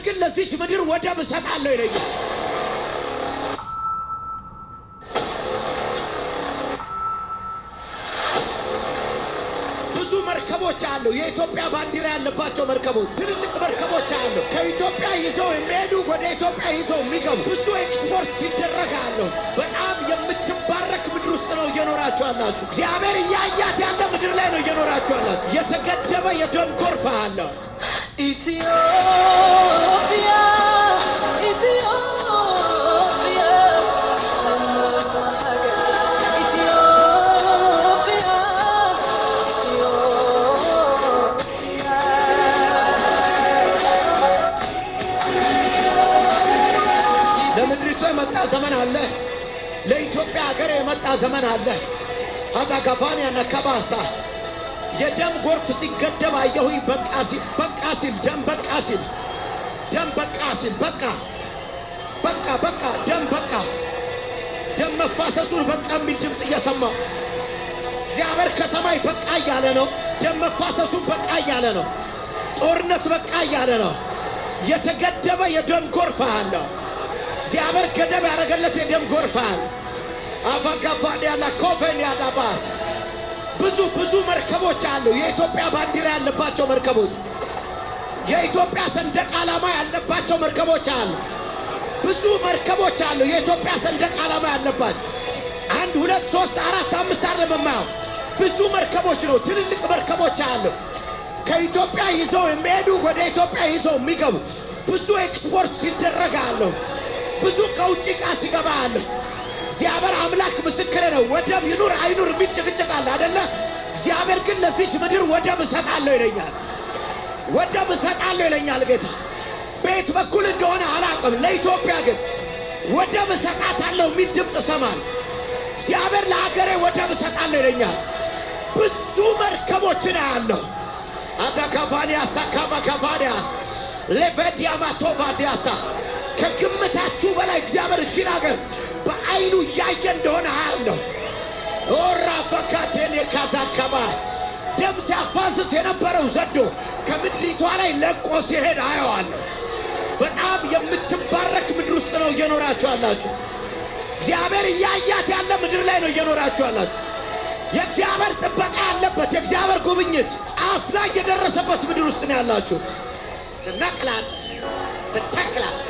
ግን ለዚች ምድር ወደብ እሰጣለሁ ይለኛል። ብዙ መርከቦች አሉ። የኢትዮጵያ ባንዲራ ያለባቸው መርከቦች፣ ትልልቅ መርከቦች አሉ። ከኢትዮጵያ ይዘው የሚሄዱ፣ ወደ ኢትዮጵያ ይዘው የሚገቡ፣ ብዙ ኤክስፖርት ሲደረግ አሉ። በጣም የምትባረክ ምድር ውስጥ ነው እየኖራችሁ ያላችሁ። እግዚአብሔር እያያት ያለ ምድር ላይ ነው እየኖራችሁ ያላችሁ። የተገደበ የደም ጎርፍ አለ። ኢትዮጵያ፣ ኢትዮጵያ፣ ሀገር ኢትዮጵያ፣ ኢትዮጵያ። ለምድሪቱ የመጣ ዘመን አለ። ለኢትዮጵያ ሀገር የመጣ ዘመን አለ። አዳጋፋንያ ነከባሳ የደም ጎርፍ ሲገደብ አየሁኝ። በቃ ሲል፣ በቃ ሲል፣ ደም በቃ ሲል፣ ደም በቃ ሲል፣ በቃ በቃ በቃ ደም በቃ፣ ደም መፋሰሱን በቃ የሚል ድምፅ እየሰማሁ፣ እግዚአብሔር ከሰማይ በቃ እያለ ነው። ደም መፋሰሱን በቃ እያለ ነው። ጦርነት በቃ እያለ ነው። የተገደበ የደም ጎርፍ አለ። እግዚአብሔር ገደብ ያደረገለት የደም ጎርፍ አለ። አቫጋቫዲያላ ኮቬን ያዳባስ ብዙ ብዙ መርከቦች አሉ። የኢትዮጵያ ባንዲራ ያለባቸው መርከቦች፣ የኢትዮጵያ ሰንደቅ ዓላማ ያለባቸው መርከቦች አሉ። ብዙ መርከቦች አሉ። የኢትዮጵያ ሰንደቅ ዓላማ ያለባቸው አንድ፣ ሁለት፣ ሶስት፣ አራት፣ አምስት አይደለም የማየው፣ ብዙ መርከቦች ነው። ትልልቅ መርከቦች አሉ። ከኢትዮጵያ ይዘው የሚሄዱ፣ ወደ ኢትዮጵያ ይዘው የሚገቡ፣ ብዙ ኤክስፖርት ሲደረግ አለሁ። ብዙ ከውጭ ዕቃ ሲገባ አለ። እግዚአብሔር አምላክ ምስክር ነው። ወደብ ይኑር አይኑር የሚል ጭቅጭቅ አለ አደለ? እግዚአብሔር ግን ለዚች ምድር ወደብ እሰጣለሁ ይለኛል። ወደብ እሰጣለሁ ይለኛል ጌታ። በየት በኩል እንደሆነ አላቅም። ለኢትዮጵያ ግን ወደብ እሰጣታለሁ የሚል ድምፅ እሰማለሁ። እግዚአብሔር ለሀገሬ ወደብ እሰጣለሁ ይለኛል። ብዙ መርከቦችን አያለሁ። አዳካፋንያሳ ካባካፋንያስ ሌቬዲያማቶቫዲያሳ ከግምታችሁ በላይ እግዚአብሔር እቺን ሀገር በአይኑ እያየ እንደሆነ አያለሁ። ኦራ ፈካዴን የካዛካባ ደም ሲያፋስስ የነበረው ዘንዶ ከምድሪቷ ላይ ለቆ ሲሄድ አየዋለሁ። በጣም የምትባረክ ምድር ውስጥ ነው እየኖራችሁ ያላችሁ። እግዚአብሔር እያያት ያለ ምድር ላይ ነው እየኖራችሁ ያላችሁ። የእግዚአብሔር ጥበቃ ያለበት፣ የእግዚአብሔር ጉብኝት ጫፍ ላይ የደረሰበት ምድር ውስጥ ነው ያላችሁት። ትነቅላለህ፣ ትተክላለህ።